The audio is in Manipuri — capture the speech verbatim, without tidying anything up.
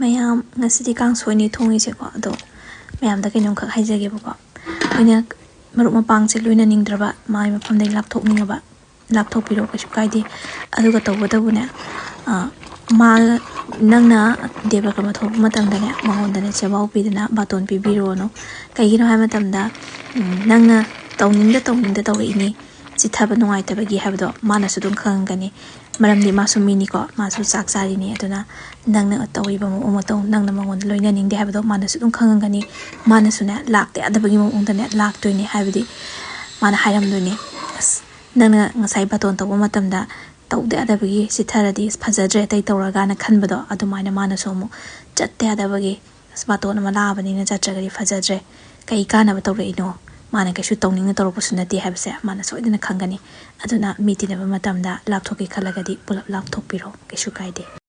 ꯃꯌꯥꯝ, ꯉꯁꯤꯗꯤ ꯀꯥꯡꯁꯣꯏꯅꯤ ꯊꯣꯡꯉꯤꯁꯦꯀꯣ꯫ ꯑꯗꯣ ꯃꯌꯥꯝꯗ ꯀꯩꯅꯣꯝꯈꯛ ꯍꯥꯏꯖꯒꯦꯕꯀꯣ꯫ ꯑꯩꯈꯣꯏꯅ ꯃꯔꯨꯞ ꯃꯄꯥꯡꯁꯦ ꯂꯣꯏꯅꯅꯤꯡꯗ꯭ꯔꯕ, ꯃꯥꯒꯤ ꯃꯐꯝꯗꯒꯤ ꯂꯥꯞꯊꯣꯛꯅꯤꯡꯉꯕ, ꯂꯥꯞꯊꯣꯛꯄꯤꯔꯣ, ꯀꯩꯁꯨ ꯀꯥꯏꯗꯦ꯫ ꯑꯗꯨꯒ ꯇꯧꯕꯇꯕꯨꯅꯦ, ꯑ, ꯃꯥ, ꯅꯪꯅ ꯗꯦꯕ ꯀꯔꯃ ꯊꯣꯛꯄ ꯃꯇꯝꯗꯅꯦ, ꯃꯉꯣꯟꯗꯅꯦ ꯆꯦꯕꯥꯎ ꯄꯤꯗꯅ ꯕꯥꯇꯣꯟ ꯄꯤꯕꯤꯔꯨꯔꯅꯨ꯫ ꯀꯩꯒꯤꯅꯣ ꯍꯥꯏꯕ ꯃꯇꯝꯗ, ꯎꯝ, ꯅꯪꯅ ꯇꯧꯅꯤꯡꯗ ꯇꯧꯅꯤꯡꯗ ꯇꯧꯔꯛꯏꯅꯤ, ꯆꯤꯠꯊꯕ ꯅꯨꯡꯉꯥꯏꯇꯕꯒꯤ ꯍꯥꯏꯕꯗꯣ ꯃꯥꯅꯁꯨ ꯑꯗꯨꯝ ꯈꯪꯉꯝꯒꯅꯤ꯫ ꯃꯔꯝꯗꯤ ꯃꯥꯁꯨ ꯃꯤꯅꯤꯀꯣ, ꯃꯥꯁꯨ ꯆꯥꯛ ꯆꯥꯔꯤꯅꯤ꯫ ꯑꯗꯨꯅ ꯅꯪꯅ ꯇꯧꯔꯤꯕ ꯃꯑꯣꯡ ꯃꯇꯧ, ꯅꯪꯅ ꯃꯉꯣꯟꯗ ꯂꯣꯏꯅꯅꯤꯡꯗꯦ ꯍꯥꯏꯕꯗꯣ ꯃꯥꯅꯁꯨ ꯑꯗꯨꯝ ꯈꯪꯉꯝꯒꯅꯤ꯫ ꯃꯥꯅꯁꯨꯅꯦ, ꯂꯥꯛꯇ ꯌꯥꯗꯕꯒꯤ ꯃꯑꯣꯡꯗꯅꯦ ꯂꯥꯛꯇꯣꯏꯅꯤ꯫ ꯍꯥꯏꯕꯗꯤ ꯃꯥꯅ ꯍꯥꯏꯔꯝꯗꯣꯏꯅꯤ, "ꯑꯁ, ꯅꯪꯅ ꯉꯁꯥꯏ ꯕꯥꯇꯣꯟ ꯇꯧꯕ ꯃꯇꯝꯗ ꯇꯧꯗ ꯌꯥꯗꯕꯒꯤ ꯆꯤꯠꯊꯔꯗꯤ ꯐꯖꯗ꯭ꯔꯦ, ꯑꯇꯩ ꯇꯧꯔꯒꯅ" ꯈꯟꯕꯗꯣ, ꯑꯗꯨꯃꯥꯏꯅ ꯃꯥꯅꯁꯨ ꯑꯃꯨꯛ ꯆꯠꯇ ꯌꯥꯗꯕꯒꯤ, "ꯑꯁ, ꯕꯥꯇꯣꯟ ꯑꯃ ꯂꯥꯛꯑꯕꯅꯤꯅ ꯆꯠꯇ꯭ꯔꯒꯗꯤ ꯐꯖꯗ꯭ꯔꯦ, ꯀꯩ ꯀꯥꯟꯅꯕ ꯇꯧꯔꯛꯏꯅꯣ? ꯃꯥꯅ ꯀꯩꯁꯨ ꯇꯧꯅꯤꯡꯅ ꯇꯧꯔꯛꯄꯁꯨ ꯅꯠꯇꯦ" ꯍꯥꯏꯕꯁꯦ ꯃꯥꯅ ꯁꯣꯏꯗꯅ ꯈꯪꯒꯅꯤ꯫ ꯑꯗꯨꯅ ꯃꯤ ꯇꯤꯟꯅꯕ ꯃꯇꯝꯗ ꯂꯥꯞꯊꯣꯛꯀꯦ ꯈꯜꯂꯒꯗꯤ ꯄꯨꯂꯞ ꯂꯥꯞꯊꯣꯛꯄꯤꯔꯣ, ꯀꯩꯁꯨ ꯀꯥꯏꯗꯦ꯫